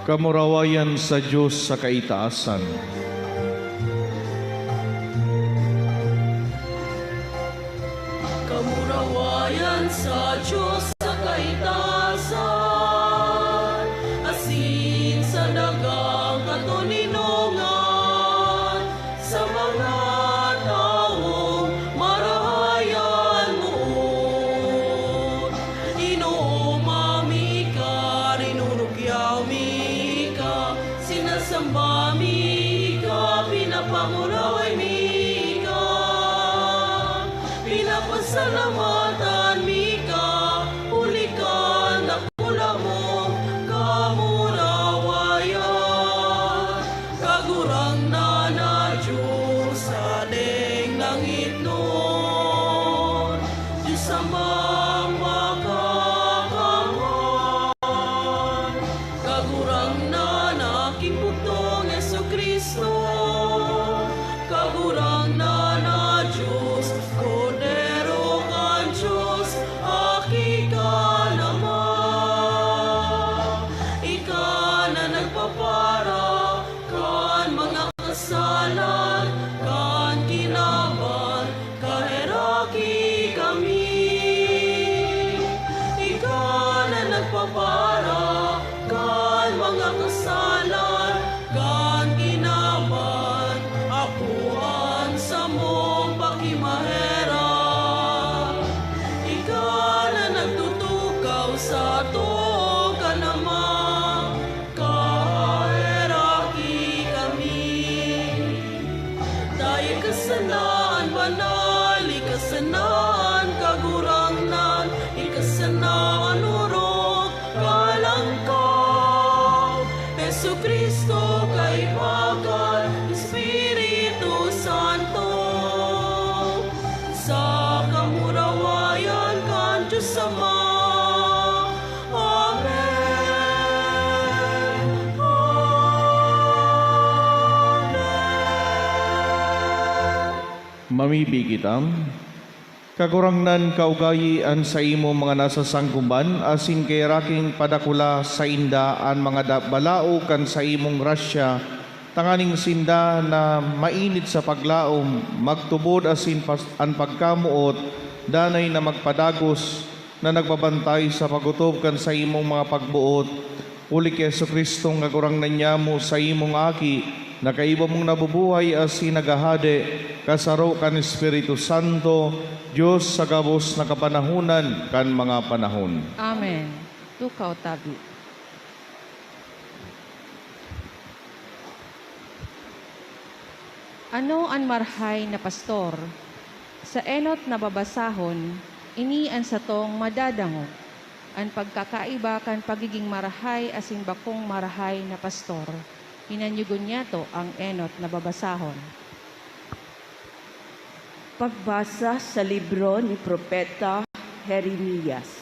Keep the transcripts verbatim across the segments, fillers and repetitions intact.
Kamurawayan sa Dios sa kaitaasan. Kamurawayan sa Dios sa kaitaasan, asin sa dagang katoninongan sa mga tawong marahay an boot. Inooma mi ka, rinurugyaw mi ka, sinasamba mi ka, pinapamuraway mi ka, pinapasalamatan mi ka, huli kan dakula mong kamurawayan. Kagurangnan na Dios, sadeng langitnon, Dios Amang Makakamhan, Kagurangnan na Aki bugtong Jesu-Cristo, Kagurangnan na Dios, Kordero kan Dios, Aki kan Ama. Ika na nagpapara kan mga kasalan kan kinaban, kaheraki kami. Ika na nagpapara kan mga kasalan kan kinaban, apoan samong pakimaherak. Ika na nagtutukaw sa too kan Ama, kaheraki kami. Dai ika sana an banal, ika sana an kagurangnan, ika sana an orog, kalangkaw. Jesu-Cristo, kaiba kan Espiritu Santo, sa kamurawayan kan Dios Ama. Amen. Amen. Mamibi kita. Kagurangnan, kaugayi an saimo mga nasasangkuban, asin kaheraki padakula sainda an mga da-, balaog kan saimong grasya, tanganing sinda na mainit sa paglaom, magtubod asin pas-, an pagkamoot, danay na magpadagos, na nagbabantay sa pag-otob kan saimong mga pagboot, huli ki Jesu-Cristong Kagurangnan nyamo, saimong Aki, na kaiba mong nabubuhay asin naghahade, kasaro kan Espiritu Santo, Dios sa gabos na kapanahonan kan mga panahon. Amen. Tukaw tabi. Ano an marahay na pastor? Sa enot na babasahon, ini an satong madadangog, an pagkakaiba kan pagiging marahay asin bakong marahay na pastor. Hinanyogon niyato ang enot na babasahon. Pagbasa sa libro ni Propeta Jeremias.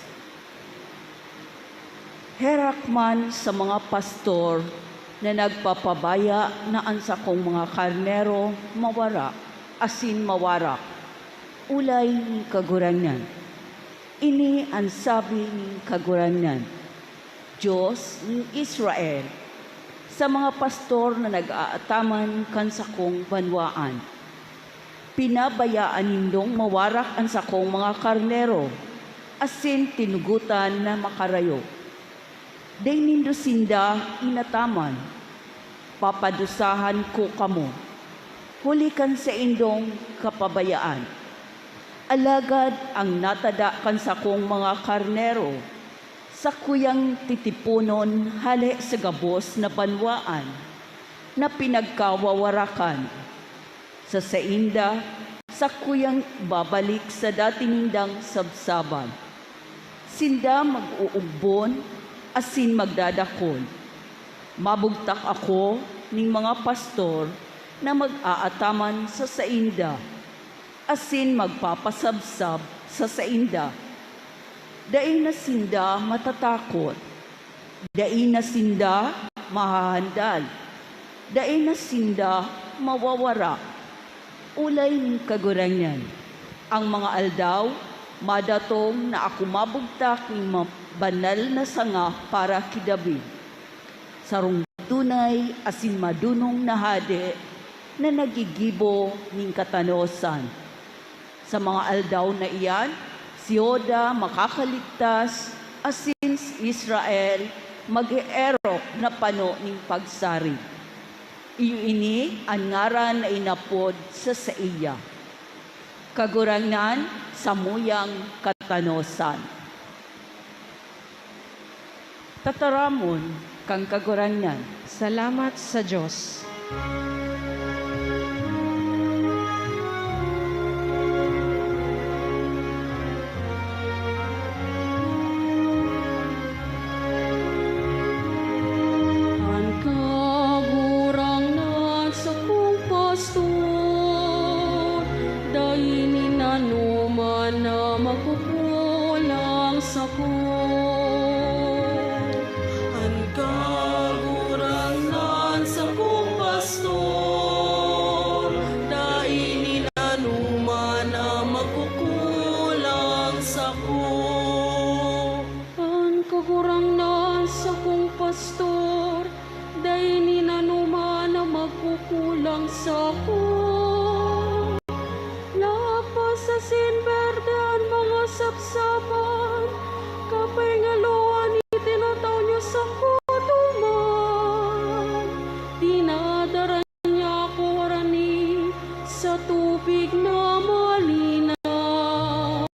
Herak man sa mga pastor na nagpapabaya na an sakong mga karnero mawara asin mawarak, ulay nin Kagurangnan. Ini an sabi nin Kagurangnan, Dios nin Israel, sa mga pastor na nag-aataman kan sakong banwaan. Pinabayaan nindong mawarak an sakong mga karnero, asin tinugotan na makarayo. Dai nindo sinda inataman. Papadusahan ko kamo, huli kan saindong kapabayaan. Alagad an natada kan sakong mga karnero, sakuyang titiponon hale sa gabos na banwaan na pinagkawawarakan. Sa sainda, sakuyang ibabalik sa dati nindang sabsaban. Sinda mag-uugbon asin magdadakon. Mabugtak ako nin mga pastor na mag-aataman sa sainda, asin magpapasabsab sa sainda. Dai na sinda matatakot. Dai na sinda mahahandal, dai na sinda mawawara, ulay nin Kagurangnan. An mga aldaw madatong na ako mabugtak nin ma-, banal na sanga para ki David. sarong tunay asin madunong na hade na naggigibo nin katanosan. Sa mga aldaw na iyan, si Juda makakaligtas, asin si Israel mag-eerok na pano nin pagsarig. Iyo ini an ngaran na inapod sa saiya. Kagurangnan, samuyang katanosan. Tataramon kan Kagurangnan. Salamat sa Dios. An Kagurangnan sakong pastor, dai nin anoman na makukulang sako. An Kagurangnan sakong pastor, dai nin anoman na makukulang sako. An Kagurangnan sakong pastor, dai nin anoman na magkukulang sako. Lapas asin berde an mga sapsapan, kapay ngaloan itinatao niya sako duman. Dinadara niya ako harani sa tubig na malinaw.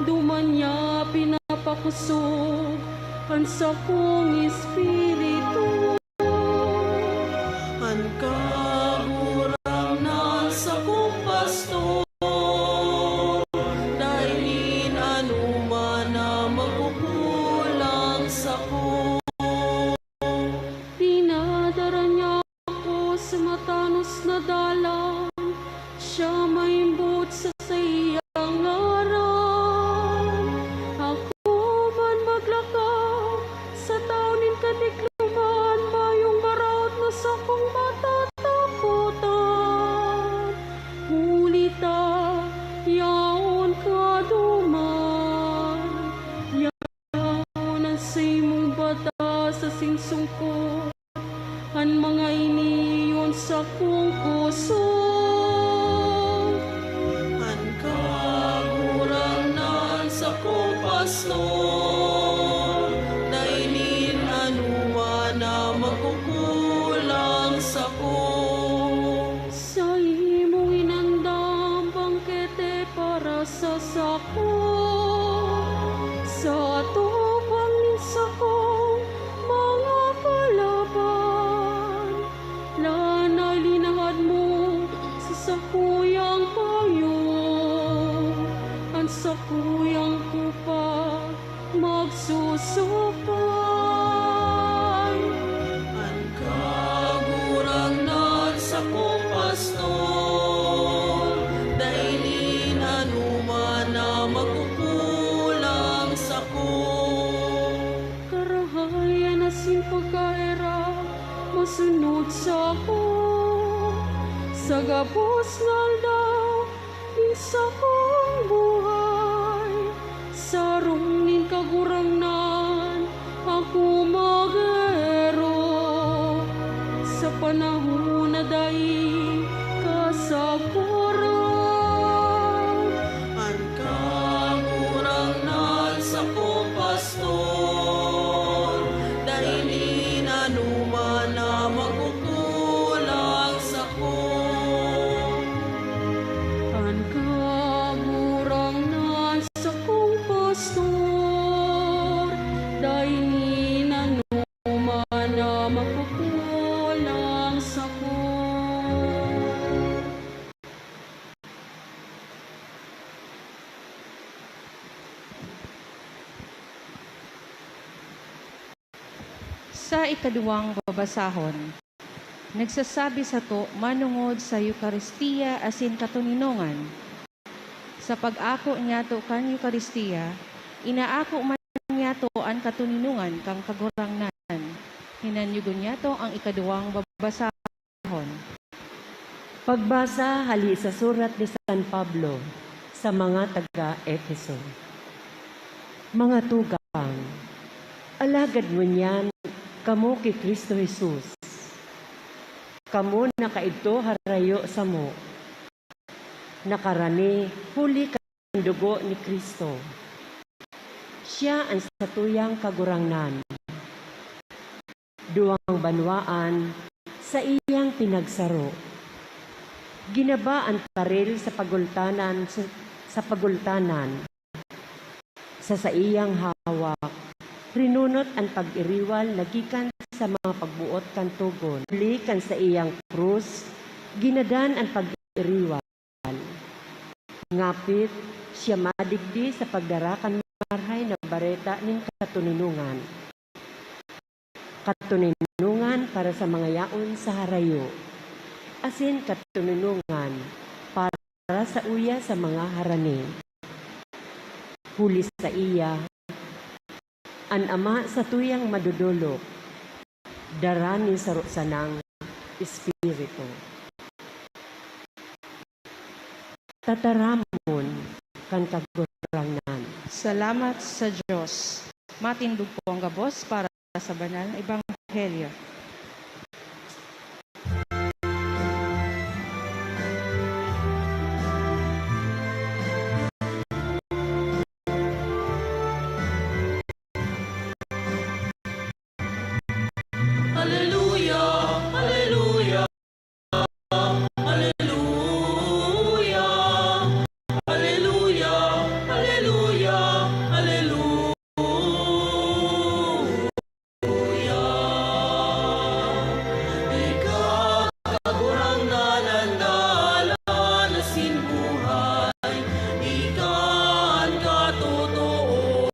Duman niya pinapakusog an sakong espiritu. An Kagurangnan sakong pastor, dai nin anoman na makukulang sako. Dinadara niya ako sa matanos na dalan, siya maimbot sa saiyang ngaran. Ako man maglakaw sa tahaw nin katikloman, mayong maraot na sakong matatakotan. Huli ta, yaon ka duman. Yaon an saimong batas asin sungkot. An mga ini iyo an sakong kusog. An Kagurangnan sakong pastor, dai nin anoman na makukulang sako. Saimong inandam bangkete para sa sako, sa atubang nin sakong mga kalaban. Lanay linahad mo sa sakuyang payo, an sakuyang kupa magsusupay. An Kagurangnan sakong pastor, dai nin anoman na makukulang sako. Karahayan asin pagkaherak masunod sako sa gabos na aldaw nin sakong buhay. Sa harong nin Kagurangnan ako mag-eerok sa panahon na dai kasagkoran. An Kagurangnan sakong pastor, dai nin anoman na makukulang sako. An Kagurangnan sakong pastor, dai nin anoman na makukulang sako. Sa ikaduwang babasahon, nagsasabi sato manongod sa Eukaristia asin katoninongan. Sa pag-ako niyato kan Eukaristia, inaako man niyato an katoninongan kan Kagurangnan. Hinanyogon niyato ang ikaduwang babasahon. Pagbasa hali sa surat ni San Pablo sa mga taga-Efeso. Mga tugang, alagad ngunyan, Kamo ki Cristo Jesus. Kamo na kaidto harayo samo, nakarani huli kan dugo ni Cristo. Siya an satuyang Kagurangnan. Duwang banwaan saiyang pinagsaro. Ginaba an paril sa pagultanan, sa, sa pagultanan. Sa saiyang hawak, rinunot an pag-iriwal na gikan sa mga pagboot kan togon. Huli kan saiyang krus, ginadan an pag-iriwal. Ngapit siya madigdi sa pagdara kan Marahay na Bareta nin katoninongan. Katoninongan para sa mga yaon sa harayo, asin katoninongan para sa uya sa mga harani. Huli saiya, an Ama satuyang madodolok, dara nin saro sanang Espiritu. Tataramon kan Kagurangnan. Salamat sa Dios. Matindog po ang gabos para sa banal na ebanghelyo. Aleluya, aleluya, aleluya, aleluya, aleluya, aleluya. Ika, Kagurangnan, an dalan asin buhay, ika an katotoohan.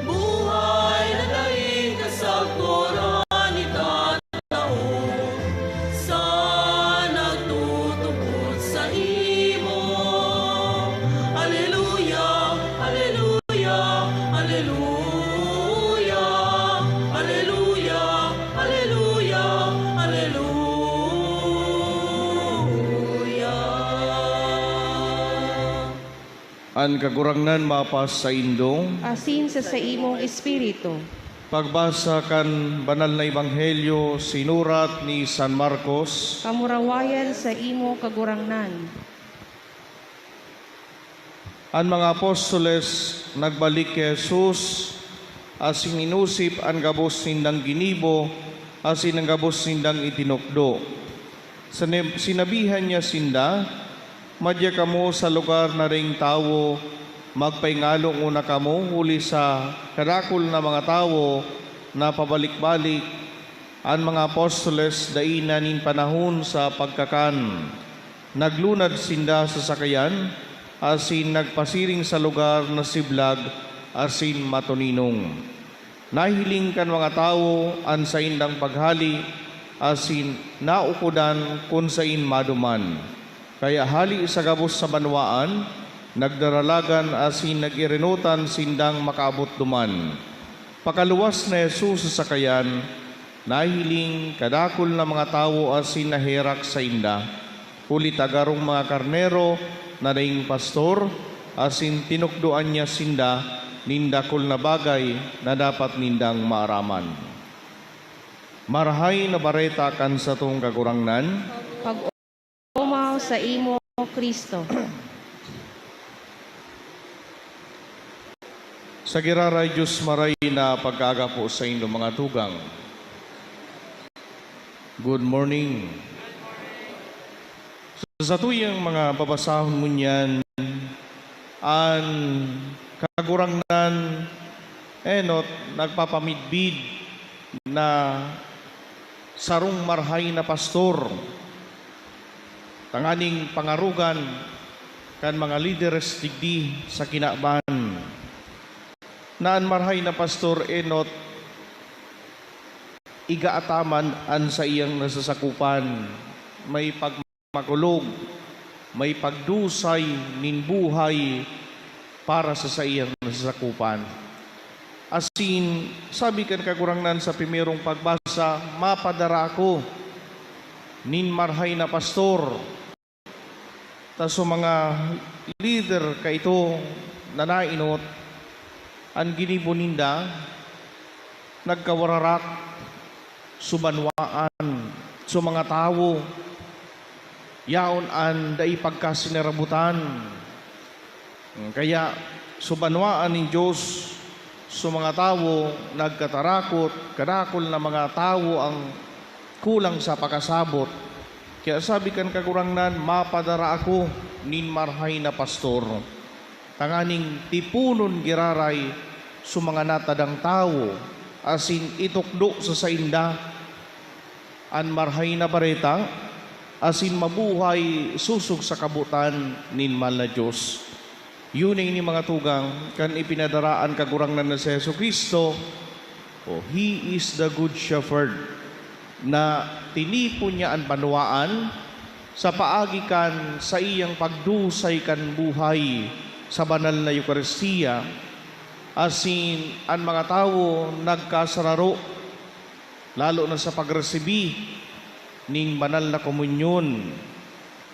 Buhay na daing kasagkoran itatao sa nagtutubod saimo. Aleluya, aleluya, aleluya, aleluya, aleluya, aleluya. An Kagurangnan mapasaindo. Asin sa saimong espiritu. Pagbasa kan Banal na Ebanghelyo sinurat ni San Marcos. Kamurawayan saimo, Kagurangnan. An mga apostoles nagbalik ki Jesus asin inosip an gabos nindang ginibo asin an gabos nindang itinukdo. Sine-, sinabihan niya sinda, "Madya kamo sa lugar na daing tawo, magpaingalo ngona kamo huli sa kadakul na mga tawo na pabalik-balik." An mga apostoles dai na nin panahon sa pagkakan. Naglunad sinda sa sakayan asin nagpasiring sa lugar na siblag asin matoninong. Nahiling kan mga tawo an saindang paghale asin naukodan kun saen maduman. Kaya hale sa gabos sa banwaan, nagdaralagan asin nag-irenotan sindang makaabot duman. Pakaluwas na Jesus sa sakayan, nahiling kadakul na mga tawo asin naherak sainda, huli ta garong mga karnero na daing pastor, asin tinukdoan niya sinda nin dakul na bagay na dapat nindang maaraman. Marahay na Bareta kan satong Kagurangnan. Pag-omaw saimo, Cristo. Sa giraray, Diyos maray na pagkaaga po saindo, mga tugang. Good morning. Sa satuyang mga babasahon ngunyan, an Kagurangnan enot nagpapamidbid na sarong marahay na pastor tanganing pangarogan kan mga lideres digdi sa kinaban, na an marahay na pastor enot igaataman an saiyang nasasakopan, may pagmakulog, may pagdusay nin buhay para sa saiyang nasasakopan. Asin, sabi kan Kagurangnan sa primerong pagbasa, "Mapadara ako nin marahay na pastor." Ta sa mga lider kaito na naenot, An ginibo ninda nagkawararak, subanwaan, so mga tawo, yaon an dai pagkasinarabotan. Kaya, subanwaan nin Dios, so mga tawo nagkatarakot, kadakul na mga tawo ang kulang sa pakasabot. Kaya sabi kan Kagurangnan, "Mapadara ako nin marahay na pastor." tanganing tiponon giraray so mga natadang tawo, asin itukdo sa sainda an Marahay na Bareta, asin mabuhay sosog sa kabotan nin mahal na Dios. Iyo na ini, mga tugang, kan ipinadara an Kagurangnan na si Jesu-Cristo, o He is the Good Shepherd, na tinipon niya an banwaan sa paagi kan saiyang pagdusay kan buhay sa banal na Eukaristia, asin an mga tawo nagkasararo, lalo na sa pagresibi nin banal na komunyon.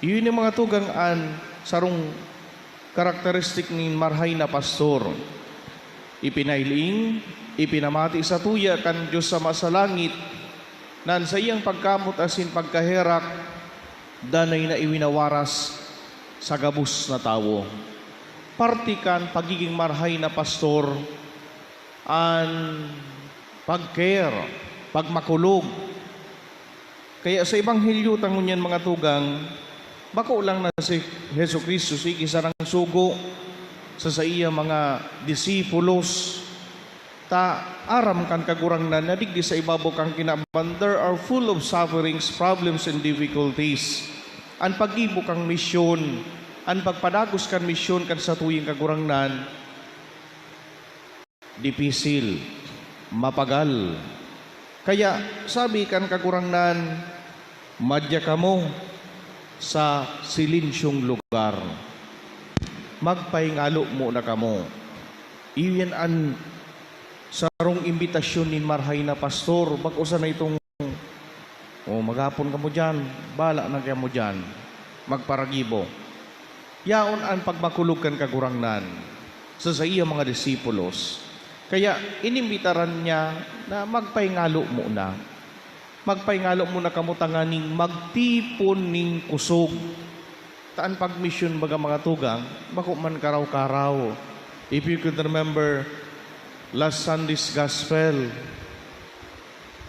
Iyo ni, mga tugang, an sarong karakteristik nin marahay na pastor. Ipinahiling, ipinamati satuya kan Dios Ama sa langit na an saiyang pagkamot asin pagkaherak danay na iwinawaras sa gabos na tawo. Parte kan pagiging marahay na pastor an pag-care, pagmakulog. Kaya sa Ebanghelyo ta ngunyan, mga tugang, bako lang na si Jesu-Cristo sige sarang sugo sa saiyang mga disipulos, ta aram kan Kagurangnan na digdi sa ibabaw kan kinaban, there are full of sufferings, problems, and difficulties. An paggibo kan misyon, an pagpadagos kan misyon kan satuyang Kagurangnan, dipisil, mapagal. Kaya sabi kan Kagurangnan, "Madya kamo sa silensyong lugar. Magpahingalo muna kamo." Iyan an sarong imbitasyon nin marahay na pastor. Bako sana itong, "O, maghapon kamo diyan, bahala na kamo diyan, magparagibo." Yaon an pagmakulog kan Kagurangnan sa saiyang mga disipulos. Kaya inimbitaran niya na magpahingalo muna. Magpahingalo muna kamo tanganing magtipon nin kusog. Ta an pagmisyon, baga, mga tugang, bako man karaw-karaw. If you could remember last Sunday's Gospel,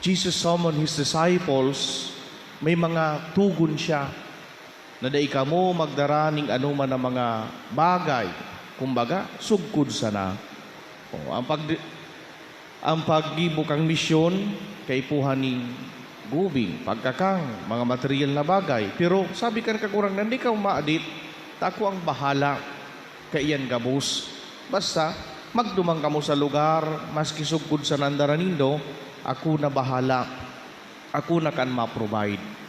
Jesus summoned his disciples, may mga togon siya na dai kamo magdara nin anoman na mga bagay, kumbaga, sugkod sana. O, ang pag-, ang paggibo kan misyon, kaipuhan nin gubing, pagkakang, mga material na bagay. Pero sabi kan Kagurangnan, "Di kamo maadit, ta ako ang bahala kaiyan gabos. Basta, magduman kamo sa lugar, maski sugkod sana an dara nindo, ako na bahala." Ako na kan ma-provide.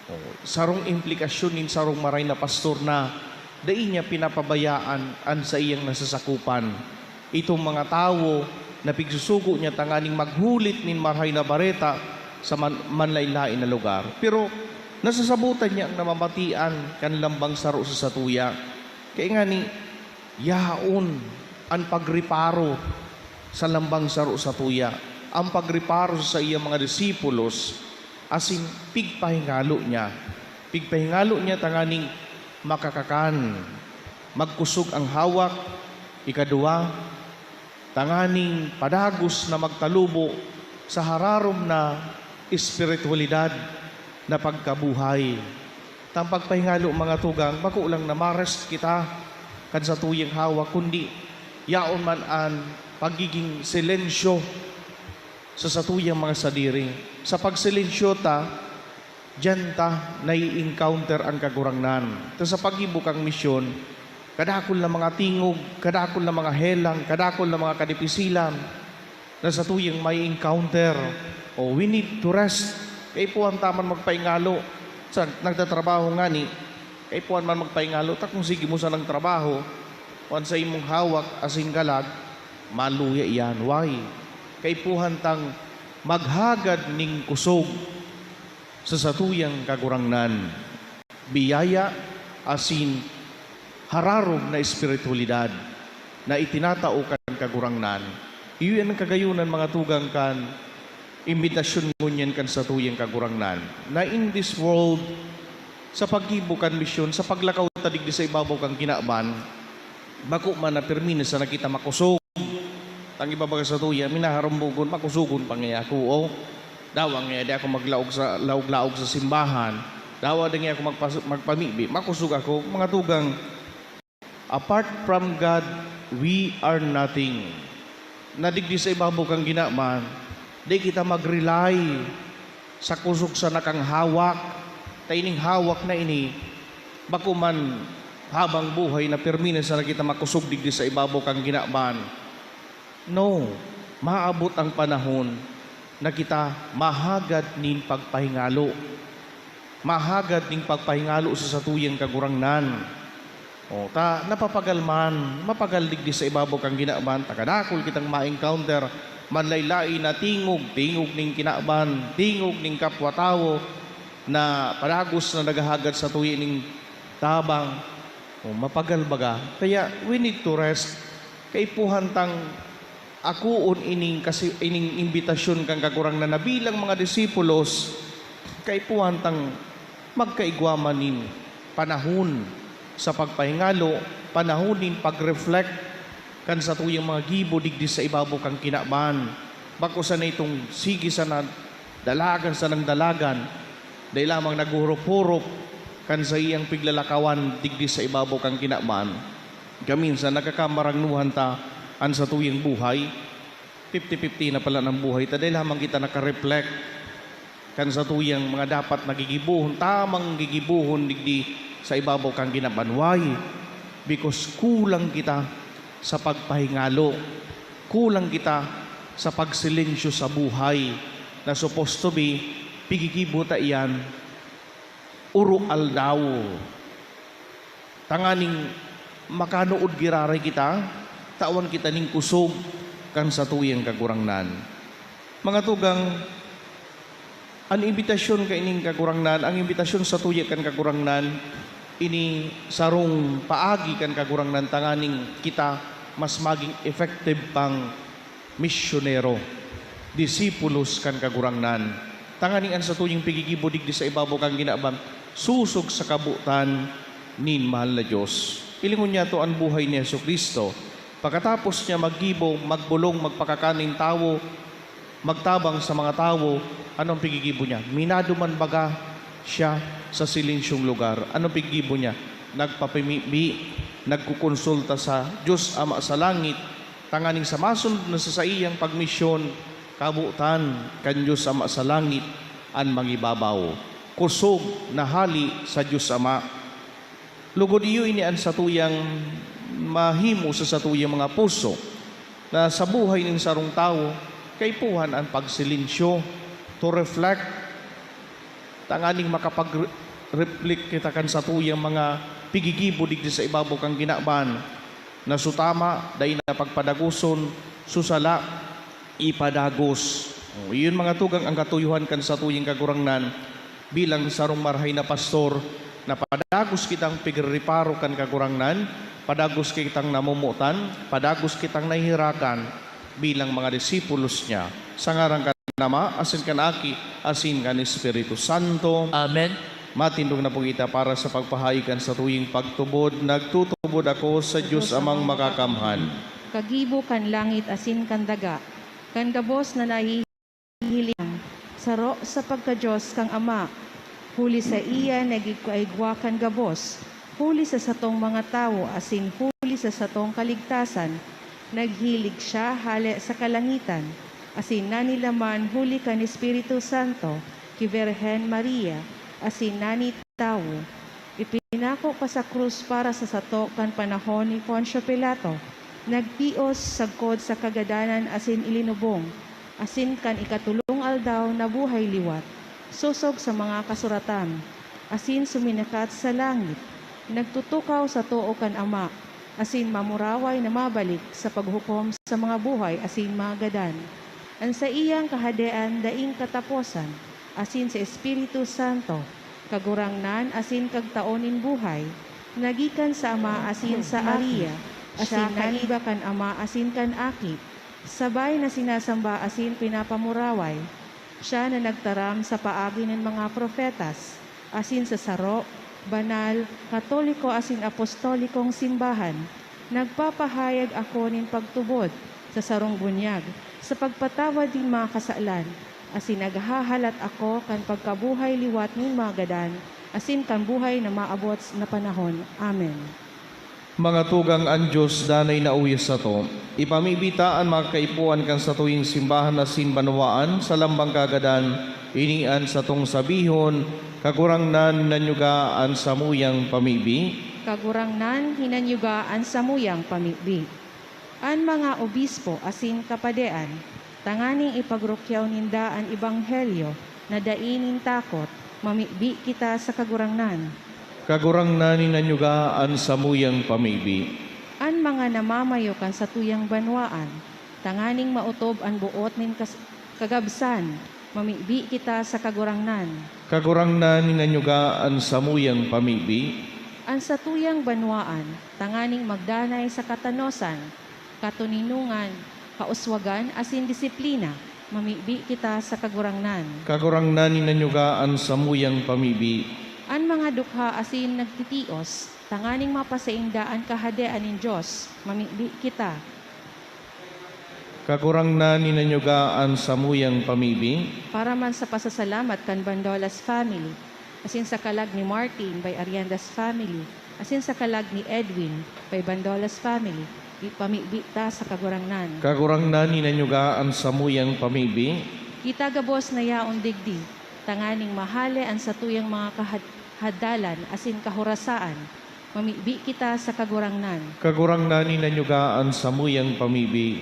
O, sarong implikasyon nin sarong maray na pastor na dai niya pinapabayaan an saiyang nasasakupan. Itong mga tawo na pigsusugo niya tanganing maghulit nin marahay na bareta sa man-, manlaen-laen na lugar. Pero nasasabotan niya an namamatian kan lambang saro sa satuya. Kaya ngani, yaon an pagreparo sa lambang saro satuya, an pagreparo sa saiyang mga disipulos, asin pigpahingalo niya. Pigpahingalo niya tanganing makakakan, magkusog ang hawak, ikaduwa, tanganing padagos na magtalubo sa hararom na espiritualidad na pagkabuhay. Tang pagpahingalo, mga tugang, bako lang na ma-rest kita kan satuyang hawak, kundi yaon man an pagiging silensyo sa satuyang mga sadiri. Sa pagsilensyo ta, diyan ta nai-encounter an Kagurangnan. Ta sa paggibo kan misyon, kadakul na mga tingog, kadakul na mga helang, kadakul na mga kadipisilan na satuyang mai-encounter. O, we need to rest. Kaipuhan ta man magpaingalo. Sa nagtatrabaho ngani, kaipuhan man magpaingalo. Ta kung sige mo sanang trabaho, o an sa imong hawak asin galag, maluya iyan. Why? Kaipuhan tang maghagad nin kusog sa satuyang Kagurangnan, biyaya asin hararom na espiritualidad. na itinatao kan Kagurangnan. Iyo an kagayonan, mga tugang, kan imbitasyon ngunyan kan satuyang Kagurangnan, na in this world, sa paggibo kan misyon, sa paglakaw ta digdi sa ibabaw kan kinaban, bako man na pirmi na sana kita makosog. An iba baga satuya, minaharumbogon, makosogon pa ngaya ako, o dawa ngaya di ako maglaog sa, laog-laog sa simbahan, dawa di ngaya ako magpas-, magpamibi, makosog ako. Mga tugang, apart from God, we are nothing. Na digdi sa ibabaw kan kinaban, di kita mag-rely sa kosog sana kan hawak, ta ining hawak na ini, bako man habang buhay na pirmi na sana kita makosog digdi sa ibabaw kan kinaban. No, maabot ang panahon na kita mahagad nin pagpahingalo. Mahagad nin pagpahingalo sa satuyang Kagurangnan. O, ta napapagal man, mapagal digdi sa ibabaw kan kinaban, ta kadakul kitang ma-encounter, manlaen-laen na tingog, tingog nin kinaban, tingog nin kapwa tawo, na padagos na naghahagad satuya nin tabang. O, mapagal baga. Kaya, we need to rest. Kaipuhan tang akoon ining kasi, ining imbitasyon kan Kagurangnan na bilang mga disipulos, kaipuhan tang magkaigwa man nin panahon sa pagpahingalo, panahon nin pag-reflect kan satuyang mga gibo digdi sa ibabaw kan kinaban. Bako sana itong sige sana dalagan sanang dalagan, dai lamang naghuhurup-hurup kan saiyang piglalakawan digdi sa ibabaw kan kinaban. Gaminsan nagkakamarangnohan ta an satuyang buhay. Fifty fifty na pala an buhay ta, dai lamang kita naka-reflect kan satuyang mga dapat na gigibohon, tamang gigibohon digdi sa ibabaw kan kinaban. Why? Because kulang kita sa pagpahingalo. Kulang kita sa pagsilensyo sa buhay na supposed to be, pigigibo ta iyan oro-aldaw. Tanganing makanuod giraray kita, tawan kita nin kosog kan satuyang Kagurangnan. Mga tugang, an imbitasyon kaining Kagurangnan, ang imbitasyon satuya kan Kagurangnan, ini sarong paagi kan Kagurangnan tanganing kita mas magin effective pang misyonero, disipulos kan Kagurangnan, tanganing an satuyang pigigibo digdi sa ibabaw kan kinaban sosog sa kabotan nin mahal na Dios. Hilingon niyato an buhay ni Jesu-Cristo. Pakatapos niya maggibo, magbolong, magpakakan nin tawo, magtabang sa mga tawo, ano an pigigibo niya? Minaduman baga siya sa silensyong lugar. Ano an pigigibo niya? Nagpapamibi, nagkokonsulta sa Dios Ama sa langit, tanganing sa masunod na sa saiyang pagmisyon, kabotan kan Dios Ama sa langit an mangibabaw, kosog na hale sa Dios Ama. Lugod iyo ini an satuyang mahimo sa satuyang mga puso, na sa buhay nin sarong tawo, kaipuhan an pagsilensyo, to reflect, tanganing makapag-reflect kita kan satuyang mga pigigibo digdi sa ibabaw kan kinaban, na su tama, dai na pagpadagoson, su sala, ipadagos. O, iyon, mga tugang, ang katuyohan kan satuyang Kagurangnan bilang sarong marahay na pastor, na padagos kitang pigre-reparo kan Kagurangnan, padagos kitang namomotan, padagos kitang nahihirakan bilang mga disipulos niya. Sa ngaran kan Ama, asin kan Aki, asin kan Espiritu Santo. Amen. Matindog na po kita para sa pagpahayag kan satuyang pagtubod. Nagtutubod ako sa Dios Amang Makakamhan. Kagibo kan langit asin kan daga, kan gabos na nahihiling, saro sa pagka-Dios kan Ama. Huli saiya nagigwa-igwa kan gabos, huli sa satong mga tawo asin huli sa satong kaligtasan, naghilig siya hale sa kalangitan, asin nanilaman huli kan Espiritu Santo ki Birhen Maria, asin nani tawo. Ipinako pa sa krus para sa sato kan panahon ni Poncio Pilato. Nagtios sagkod sa kagadanan asin ilinubong, asin kan ikatolong aldaw nabuhay liwat, sosog sa mga kasuratan, asin suminakat sa langit. Nagtutukaw sa too kan Ama, asin mamuraway na mabalik sa paghukom sa mga buhay asin mga gadan. An saiyang kahadean daing kataposan, asin sa Espiritu Santo, Kagurangnan asin Kagtao nin buhay, na gikan sa Ama asin sa Maria, Siya asin kaiba kan Ama asin kan Aki, sabay na sinasamba asin pinapamuraway. Siya na nagtaram sa paagi nin mga propetas, asin sa saro, banal, katoliko asin apostolikong simbahan. Nagpapahayag ako nin pagtubod sa sarong bunyag, sa pagpatawad nin mga kasalan, asin naghahalat ako kan pagkabuhay liwat nin mga gadan, asin kan buhay na maabot na panahon. Amen. Mga tugang, an Dios danay nauya sato. Ipamibi ta an mga kaipuhan kan satuyang simbahan asin banwaan sa lambang kagadan. Ini an satong sabihon: Kagurangnan, hinanyuga an samuyang pamibi. Kagurangnan, hinanyuga an samuyang pamibi. An mga obispo asin kapadean, tanganing ipagrukyaw ninda an ebanghelyo na dai nin takot, mamibi kita sa Kagurangnan. Kagurangnan, hinanyuga an samuyang pamibi. An mga namamayo kan satuyang banwaan, tanganing maotob an boot nin kas-, kagabsan, mamibi kita sa Kagurangnan. Kagurangnan, hinanyuga an samuyang pamibi. An satuyang banwaan, tanganing magdanay sa katanosan, katoninongan, kauswagan asin disiplina, mamibi kita sa Kagurangnan. Kagurangnan, hinanyuga an samuyang pamibi. An mga dukha asin nagtitios, tanganing mapasainda an Kahadean nin Dios, mamibi kita. Kagurangnan, hinanyuga an samuyang pamibi. Para man sa pasasalamat kan Bandolas family, asin sa kalag ni Martin by Ariendas family, asin sa kalag ni Edwin by Bandolas family, ipamibi ta sa Kagurangnan. Kagurangnan, hinanyuga an samuyang pamibi. Kita gabos na yaon digdi, tanganing mahale an satuyang mga kahad-, hadalan asin kahorasaan, mamibi kita sa Kagurangnan. Kagurangnan, hinanyuga an samuyang pamibi.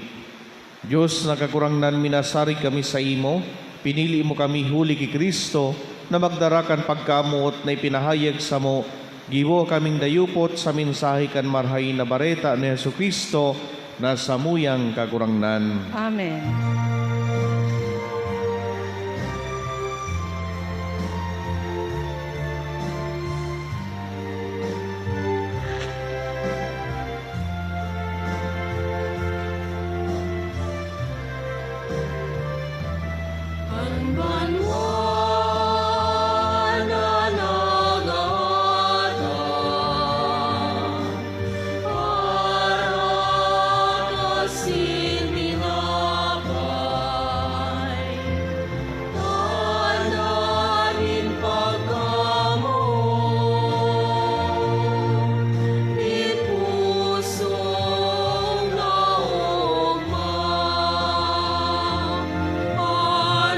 Dios na Kagurangnan, minasarig kami saimo, pinili mo kami huli ki Cristo na magdara kan pagkamoot na ipinahayag samo. Giboha kaming dayupot sa mensahe kan Marahay na Bareta ni Jesu-Cristo na samuyang Kagurangnan. Amen. An banwa na nagadan, parakan nin tinapay. Tanda nin pagkamoot, nin pusong naogma.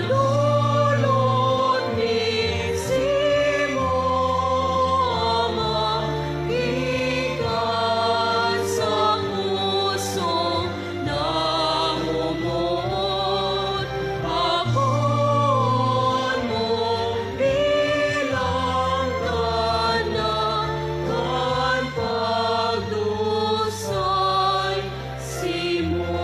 Panulod nin simo, Ama, gikan sa pusong namumuot, akoon mo bilang tanda kan pagdusay simo.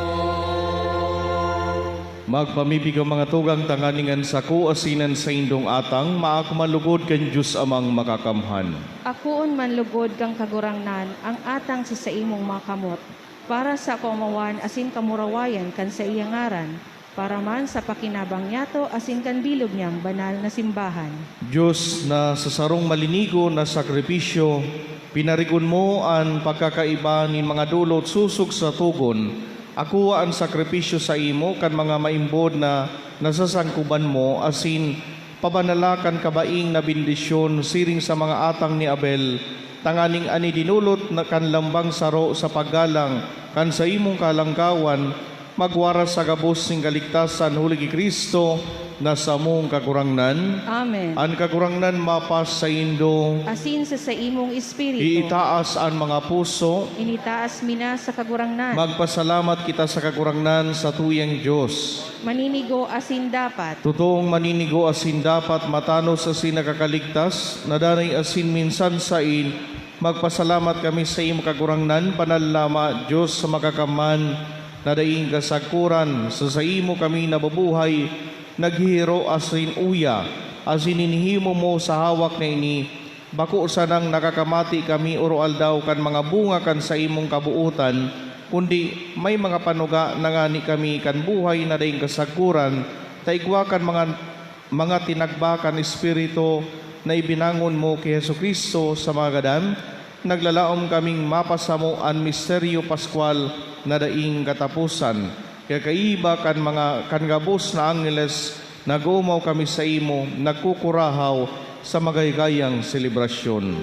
Magpamibi kamo, mga tugang, tanganing an sako asin an saindong atang maako man lugod kan Dios Amang Makakamhan. Akoon man lugod kan Kagurangnan an atang sa saimong mga kamot, para sa kaomawan asin kamurawayan kan saiyang ngaran, para man sa pakinabang niyato asin kan bilog niyang banal na simbahan. Dios, na sa sarong malinigo na sakripisyo, pinarigon mo an pagkakaiba nin mga dolot sosog sa togon, akoa an sakripisyo saimo kan mga maimbod na nasasangkoban mo, asin pabanala kan kabaing na bendisyon siring sa mga atang ni Abel, tanganing an idinolot na kan lambang saro sa paggalang kan saimong kalangkawan magwaras sa gabos nin kaligtasan huli ki Cristo na samong Kagurangnan. Amen. An Kagurangnan mapasaindo. Asin sa saimong espiritu. Iitaas an mga puso. Initaas mi na sa Kagurangnan. Magpasalamat kita sa Kagurangnan, satuyang Dios. Maninigo asin dapat. Totoong maninigo asin dapat, matanos asin nakakaligtas, na danay asin minsan sain, magpasalamat kami saimo, Kagurangnan, Banal na Ama, Dios sa Makakamhan, na daing kasagkoran sa saimo kami nabubuhay, naghihiro asin uya, asin hinihimo mo sa hawak na ini Bako sanang nakakamati kami oro-aldaw kan mga bunga kan saimong kabootan, kundi may mga panuga na ngani kami kan buhay na daing kasagkoran, ta igwa kan mga, mga tinagba kan Espiritu na ibinangon mo ki Jesu-Cristo sa mga gadan. Naglalaom kaming mapasamo an misteryo paskwal na daing kataposan. Kaya kaiba kan mga, kan gabos na angheles, nag-oomaw kami saimo, nagkukurahaw sa magaygayang selebrasyon.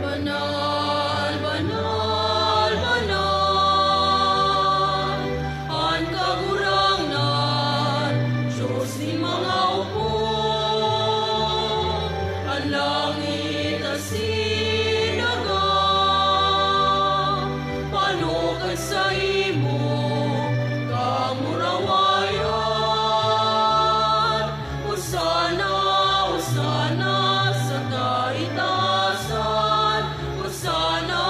Banal, banal, banal, an Kagurangnan, Dios nin mga opo. An langit asin daga, pano kan saimo kamurawayan. Hosana, Hosana sa kaitaasan. Hosana,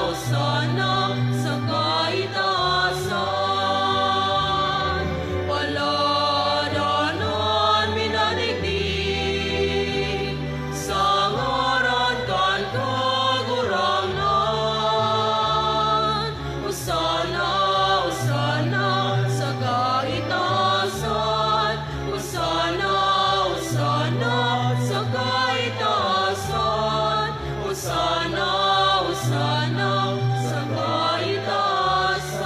Hosana sa kaitaasan. Palad an minadigdi sa ngaran kan Kagurangnan. Hosana, Hosana sa kaitaasan. Hosana, Hosana sa kaitaasan. Hosana, Hosana sa kaitaasan.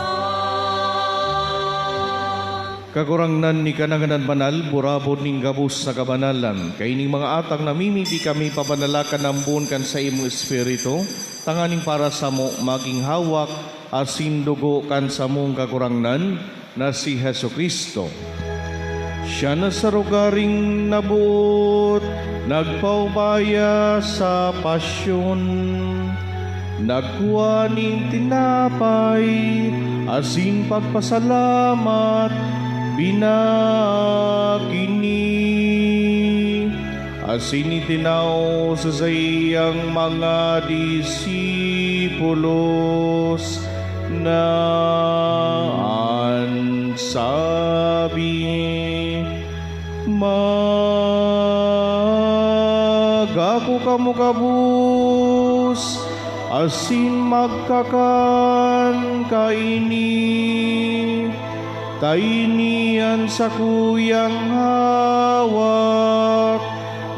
Kagurangnan, ika na ngangan banal, burabod nin gabos na kabanalan. Kaining mga atang namimibi kami, pabanala kan ambon kan saimong Espiritu, tanganing para samo magin hawak asin dugo kan samong Kagurangnan na si Jesu-Cristo. Siya na sa rogaring naboot nagpaubaya sa pasyon. Nagkua nin tinapay asin pagpasalamat, binakini, asin itinao sa saiyang mga disipulos na an sabi, "Magako kamo gabos asin magkakan kaini, ta ini an sakuyang hawak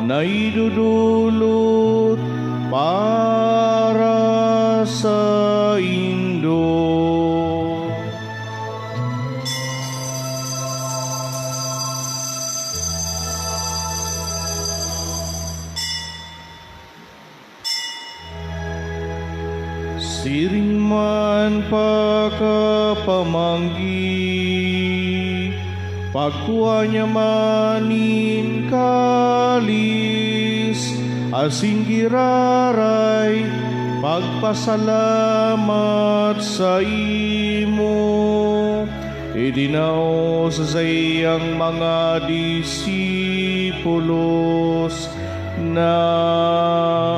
na idodolot para saindo." Siring man pakapamanggi, pagkua niya man nin kalis asin giraray, pagpasalamat saimo, itinao sa saiyang mga disipulos na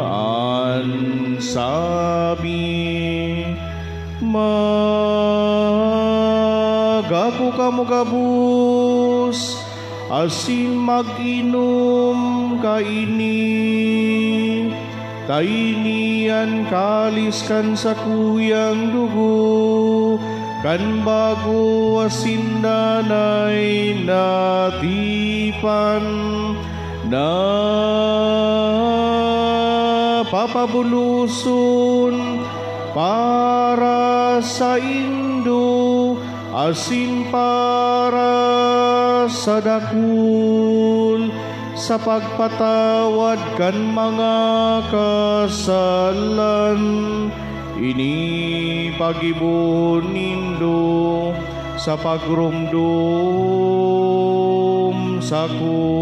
an sabi, "Magako kamo gabos asin mag-inom kaini, ta ini an kalis kan sakuyang dugo kan bago asin danay na tipan, na papabuloson para saindo asin para sa dakul, sa pagpatawad kan mga kasalan. Ini paggibo nindo sa pagromdom sako."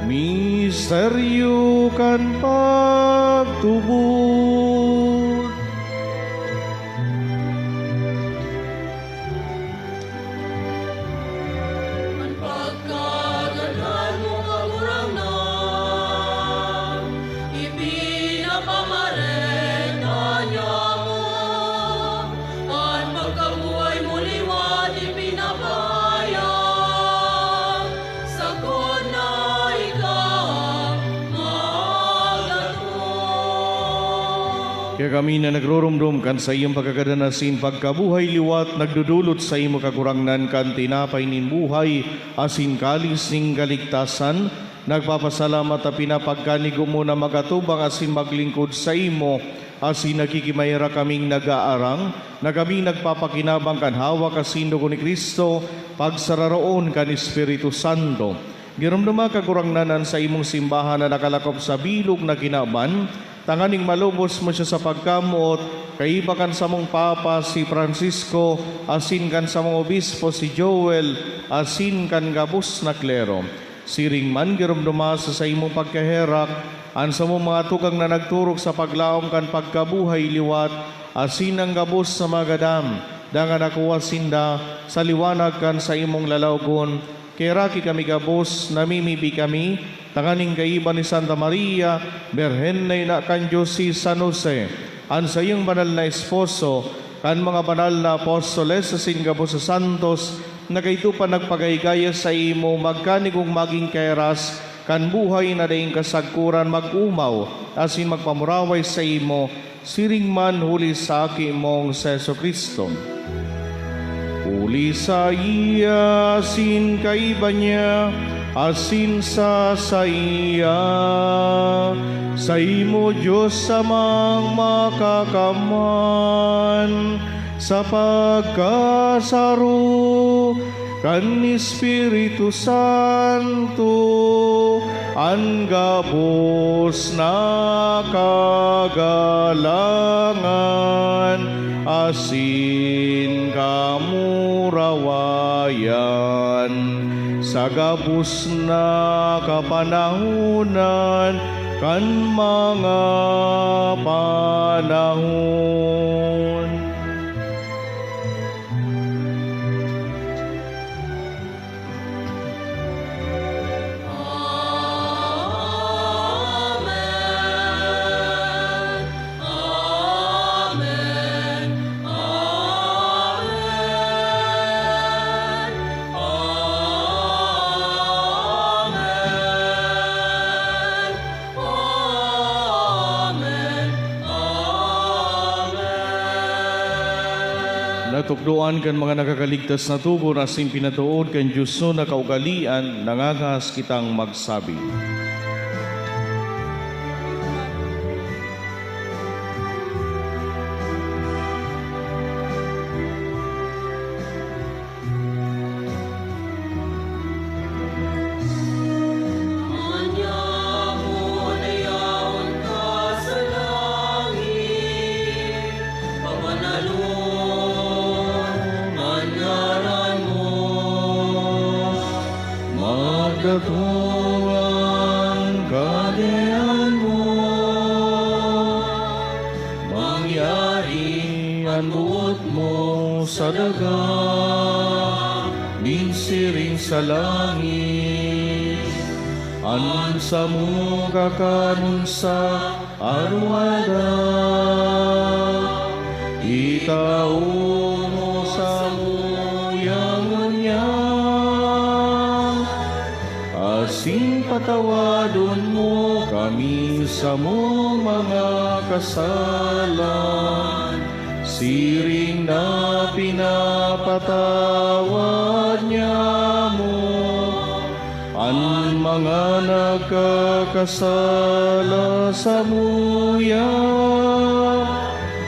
Misteryo kan pagtubod. An pagkagadan mo, Kagurangnan. Kaya kami na nagroromdom kan saiyang pagkagadan asin pagkabuhay liwat, nagdodolot saimo, Kagurangnan, kan tinapay nin buhay asin kalis nin kaligtasan. Nagpapasalamat ta pinapagkanigo mo na mag-atubang asin maglingkod saimo, asin nakikimaherak kaming nag-aarang na kami nagpapakinabang kan hawak asin dugo ni Cristo, pagsararoon kan Espiritu Santo. Giromdoma, Kagurangnan, an saimong simbahan na nakalakop sa bilog na kinaban, tanganing malubos mo siya sa pagkamoot, kaiba kan samong Papa, si Francisco, asin kan samong Obispo, si Joel, asin kan gabos na klero. Siring man, giromdoma sa saimong pagkaherak an samong mga tugang na nagturog sa paglaom kan pagkabuhay liwat, asin an gabos na mga gadan, dangan nakuha sinda sa liwanag kan saimong lalawgon. Kaheraki kami gabos, namimibi kami, tanganing kaiba ni Santa Maria, Birhen na ina kan Dios, si San Jose, an saiyang banal na esposo, kan mga banal na apostoles asin gabos na santos, na kaidto pa nagpagaygaya saimo, magkanigong magin kaheras kan buhay na daing kasagkoran, mag-omaw asin magpamuraway saimo, siring man huli sa Aki mong si Jesu-Cristo. Huli saiya, asin kaiba niya, asin sa saiya, saimo, Dios Amang Makakamhan, sa pagkasaro kan Espiritu Santo, an gabos na kagalangan asin kamurawayan sa gabos na kapanahonan kan mga panahon. Natukdoan kan mga nakakaligtas na togon asin pinatood kan Dios na kaugalean, nangangahas kitang magsabi. Magkatuwang kahadean mo, mangyari an boot mo sa daga, nin siring sa langit. An samong kakanon sa aroaldaw, itao mo samuya ngunyan, asin patawadon mo kami samong mga kasalan, siring na pinapatawad niamo an mga nagkakasala samuya,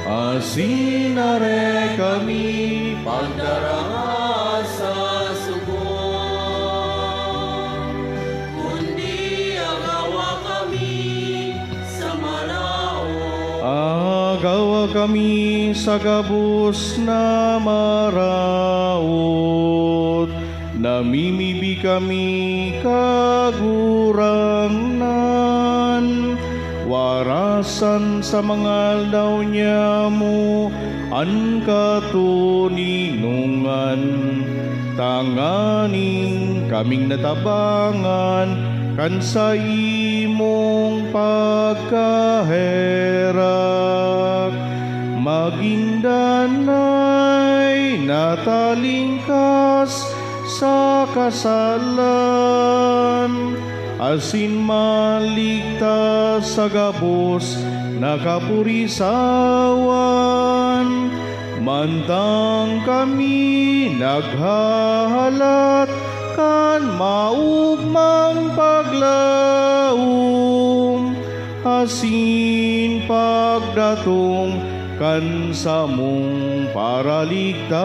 asin dai kami pagdara sa sugot, kundi agawa kami sa maraot. Agawa kami sa gabos na maraot. Namimibi kami, Kagurangnan, warasan sa mga aldaw niamo an katoninongan, tanganing kaming natabangan kan saimong pagkaherak, magin danay natalingkas sa kasalan, asin maligtas sa gabos Nakapurisawan, mantang kami naghahalat kan maugmang paglaom asin pagdatong kan samong Paraligtas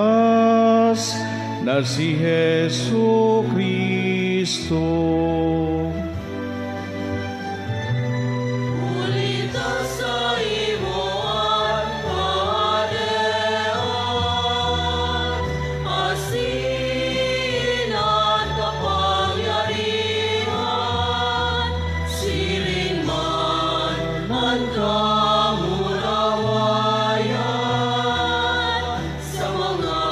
na si Jesu-Cristo. Huli ta saimo an kahadean, asin an kapangyarihan, siring man an kamurawayan sa mga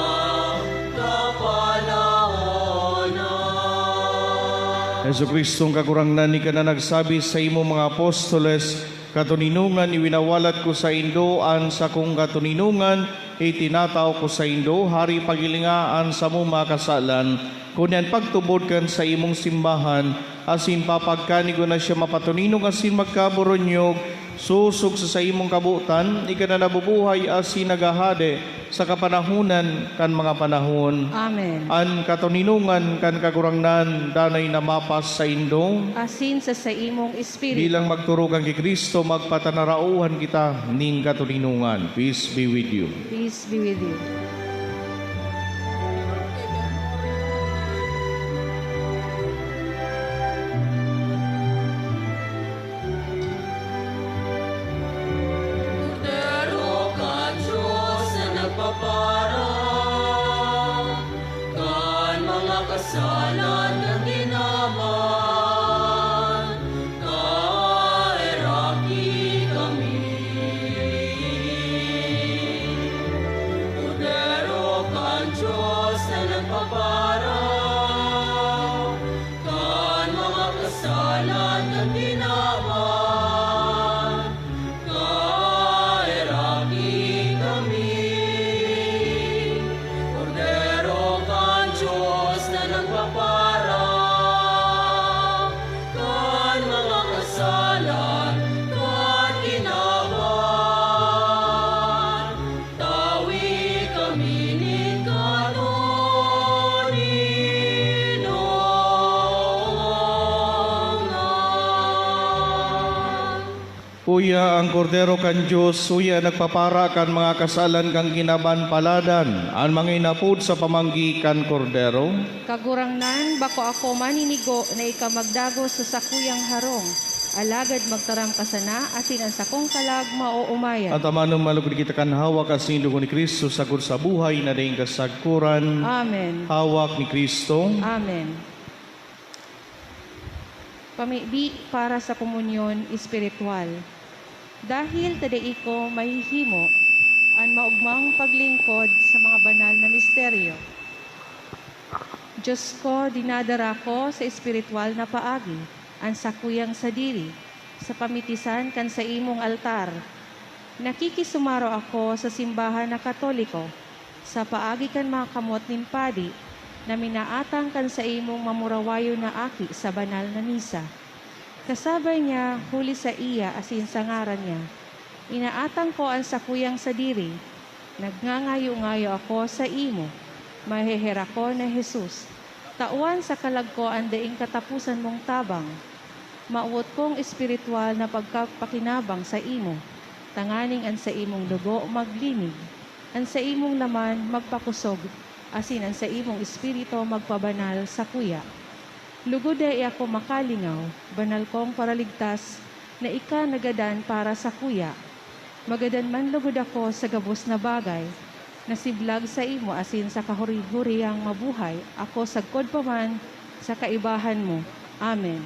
kapanahonan. Jesu-Cristong Kagurangnan, ika na nagsabi sa imong mga apostoles, "Katoninongan, iwinawalat ko saindo an sakong katoninongan, itinatao ko saindo, hari, paghilinga an samong mga kasalan, kun yan pagtubod kan saimong simbahan, asin papagkanigo na siya mapatoninog asin magkaboronyog, sosog sa saimong kabotan, ika na nabubuhay asin naghahade sa kapanahonan kan mga panahon." Amen. An katoninongan kan Kagurangnan danay na mapas saindo. Asin sa saimong espiritu. Bilang magturugan ki Cristo, magpatanarauhan kita nin katoninongan. Peace be with you. Peace be with you. Kordero kan Dios na nagpaparang kan mga kasalan kan kinaban, kaheraki kami. Kordero kan Dios na nagpaparang kan mga kasalan kan kinaban, kaheraki kami. Kordero kan Dios na nagpaparang kan mga kasalan kan kinaban, tawi kami nin katoninongan. Uya an Kordero kan Dios, uya an nagpapara kan mga kasalan kan kinaban. Paladan an mga inapod sa pamanggi kan Kordero. Kagurangnan, bako ako maninigo na ika magdagos sa sakuyang harong, alagad magtaram ka sana, asin an sakong kalag maoomayan. At amanon malugod kita kan hawak asin dugo ni Cristo, sagkod sa buhay na daing kasagkoran. Amen. Hawak ni Cristo. Amen. Pamibi para sa komunyon espiritual. Dahil ta dai ko mahihimo an maogmang paglingkod sa mga banal na misteryo, Dios ko, dinadara ko sa espiritual na paagi an sakuyang sadiri sa pamitisan kan saimong altar. Nakikisumaro ako sa simbahan na Katoliko sa paagi kan mga kamot nin padi na minaatang kan saimong mamurawayon na aki sa banal na misa. Kasabay niya, huli saiya asin sa ngaran niya, inaatang ko an sakuyang sadiri. Nagngangayo-ngayo ako saimo, maheherakon na Jesus, tawan sa kalag ko an daing kataposan mong tabang. Mawot kong espiritual na pagkapakinabang saimo, tanganing an saimong dugo maglinig, an saimong laman magpakosog, asin an saimong espiritu magpabanal sakuya. Lugod dai ako makalingaw, banal kong Paraligtas, na ika nagadan para sakuya. Magadan man lugod ako sa gabos na bagay, nasiblag saimo asin sa kahuri-huriang mabuhay ako sagkod pa man sa kaibahan mo. Amen.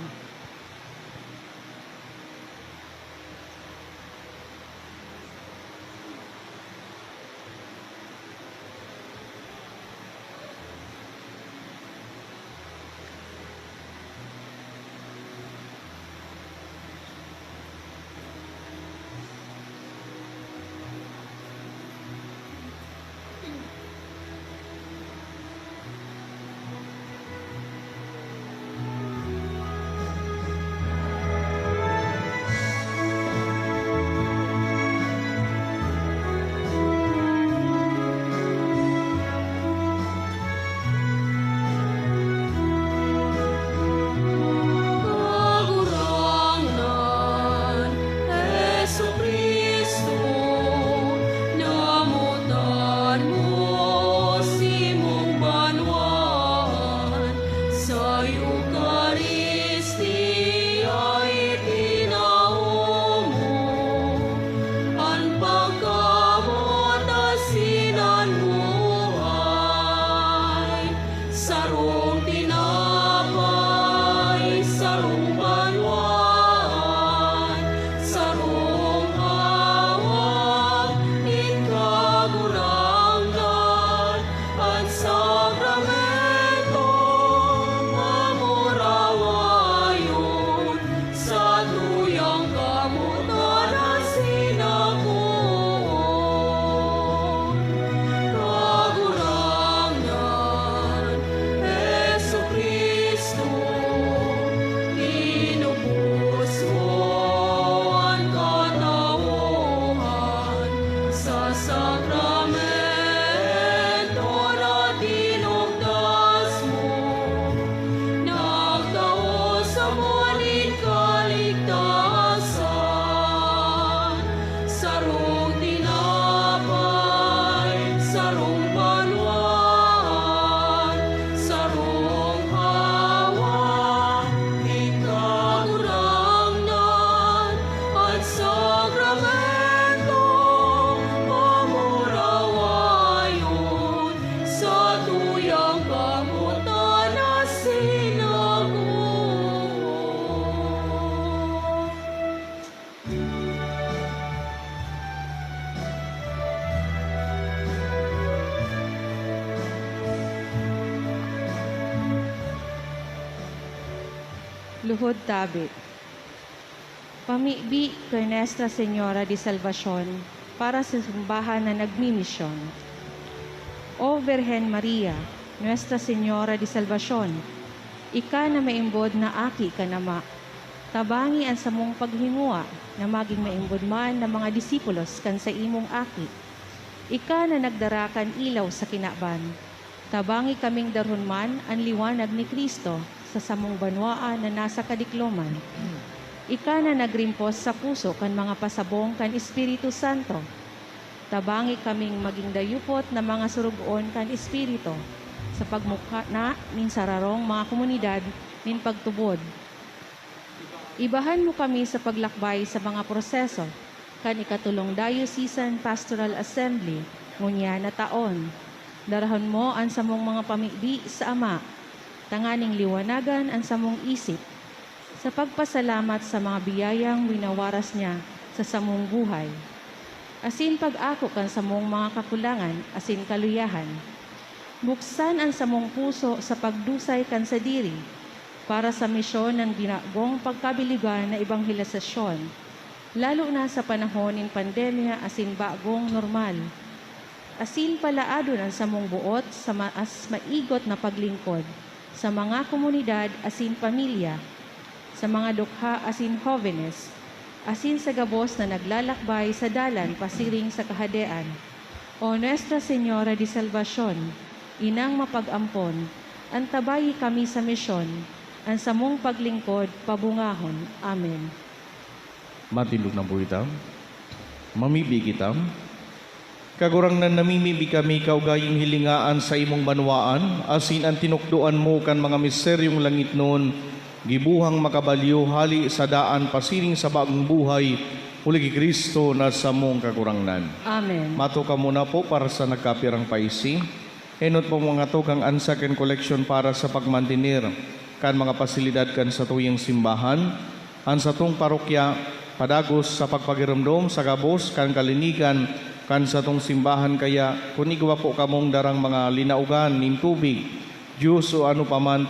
Hod tabi. Pamibi kay Nuestra Señora de Salvacion para sa simbahan na nagmimisyon. O Birhen Maria, Nuestra Señora de Salvacion, ika na maimbod na aki kan Ama, tabangi an samong paghingowa na magin maimbod man na mga disipulos kan saimong Aki. Ika na nagdara kan ilaw sa kinaban, tabangi kaming darhon man an liwanag ni Cristo sa samong banwaan na nasa kadikloman. Ika na nagrimpos sa puso kan mga pasabong kan Espiritu Santo, tabangi kaming magin dayupot na mga sorogoon kan Espiritu sa pagmukha na nin sararong mga komunidad nin pagtubod. Ibahan mo kami sa paglakbay sa mga proseso kan ikatulong Diocesan Pastoral Assembly ngunyan na taon. Darahon mo an samong mga pamibi sa Ama, tanganing liwanagan an samong isip sa pagpasalamat sa mga biyayang winawaras niya sa samong buhay, asin pag-ako kan samong mga kakulangan asin kaluyahan. Buksan an samong puso sa pagdusay kan sadiri para sa misyon nin binagong pagkabiliban na ebanghelisasyon, lalo na sa panahon nin pandemya asin bagong normal. Asin palaadon an samong boot sa mas maigot na paglingkod sa mga komunidad asin pamilya, sa mga dukha asin hobenes, asin sa gabos na naglalakbay sa dalan pasiring sa Kahadean. O Nuestra Señora de Salvacion, Inang mapag-ampon, antabayi kami sa misyon, an samong paglingkod pabungahon. Amen. Matindog na po kita. Mamibi kita. Kagurangnan, namimibi kami, kaugayong hilinga an saimong banwaan, asin an tinukdoan mo kan mga misteryong langitnon, gibohang makabalyo hale sa daan pasiring sa bagong buhay, huli ki Cristo na samong Kagurangnan. Amen. Mato kamo na po para sa nagkapirang paisi. Enot po mga tugang ansa kan koleksyon para sa pagmantener kan mga pasilidad kan satuyang simbahan, an satong parokya, padagos sa pagpagiromdom sa gabos kan kalinigan kan satong simbahan. Kaya, kun igwa po kamong darang mga linaogan nin tubig, juice o ano pa man,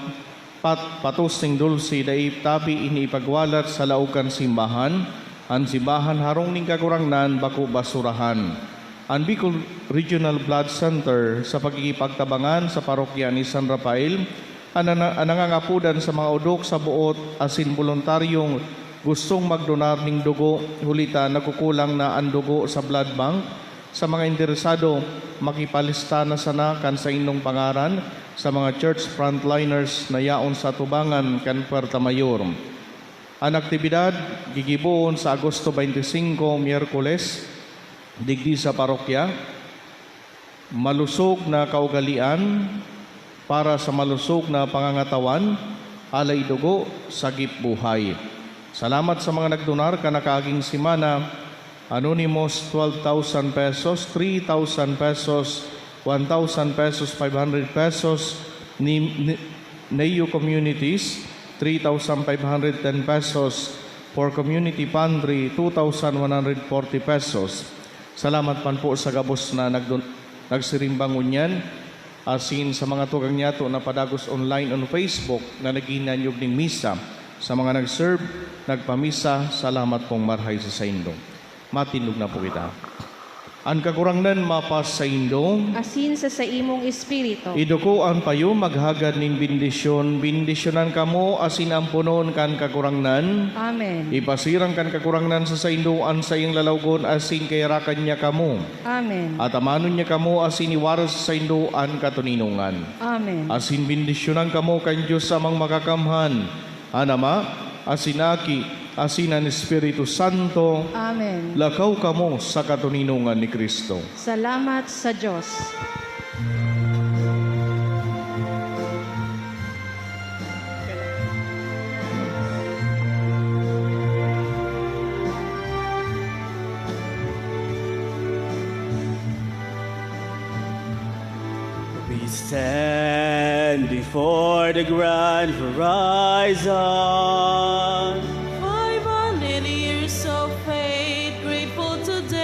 pat-, patos ning dulce, dai tabi ini ipagwalat sa laog kan simbahan. An simbahan harong nin Kagurangnan, bako basurahan. An Bicol Regional Blood Center, sa pagkikipagtabangan sa parokya ni San Rafael, an, an, an nangangapodan sa mga odok sa boot asin boluntaryong gustong magdonar nin dugo, huli ta nagkukulang na an dugo sa blood bank. Sa mga interesado, makipalista na sana kan saindong pangaran sa mga church frontliners na yaon sa atubangan kan Puerta Mayor. An aktibidad gigibohon sa Agosto twenty-five, Miyerkules, digdi sa parokya. Malusog na kaugalian para sa malusog na pangangatawan, alay dugo, sagip buhay. Salamat sa mga nagdonar kan nakaaging semana. Anonymous, twelve thousand pesos, three thousand pesos, one thousand pesos, five hundred pesos, ni, ni, Neo Communities, three thousand five hundred ten pesos, for Community Pantry, two thousand one hundred forty pesos. Salamat man po sa gabos na nagdon-, nagsirimbang ngunyan, asin sa mga tugang niyato na padagos online on Facebook na naghinanyog ning misa. Sa mga nag-serve, nagpamisa, salamat pong marhay sa saindo. Matindog na po kita. An Kagurangnan mapasaindo. Asin sa saimong espiritu. Iduko an payo, maghagad nin bendisyon. Bendisyonan kamo asin amponon kan Kagurangnan. Amen. Ipasirang kan Kagurangnan sa saindo an saiyang lalawgon asin kayarakan niya kamo. Amen. Atamanon niya kamo asin iwaras sa saindo an katoninongan. Amen. Asin bendisyonan kamo kan Dios Amang Makakamhan, an Ama, asin Aki, asin an Espiritu Santo. Amen. Lakaw kamo sa katoninongan ni Cristo. Salamat sa Dios. We stand before the grand horizon. Five hundred years of faith, grateful today.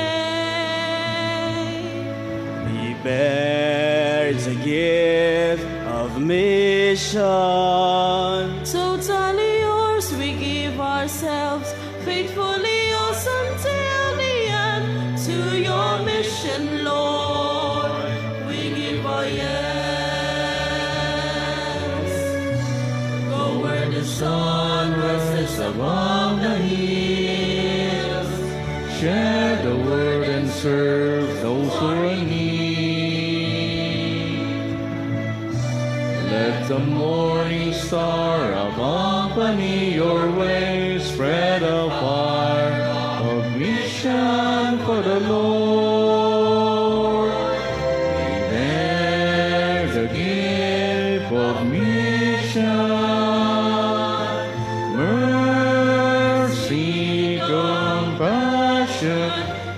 We bear the gift of mission. Totally yours ourselves faithfully, yours until the end, to your mission, Lord, we give our yes. Go where the sun rises above the hills. Share the word and serve those who are in need. Let the morning star accompany your way. Spread a fire of mission for the Lord. We bear the gift of mission. Mercy, compassion,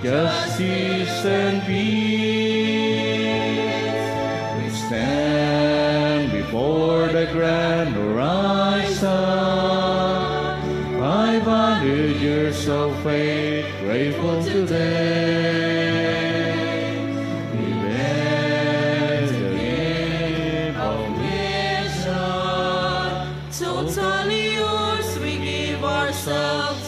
justice, and peace. We stand before the grand horizon, five hundred years of faith, grateful today. We bear the gift of mission. Totally yours, we give ourselves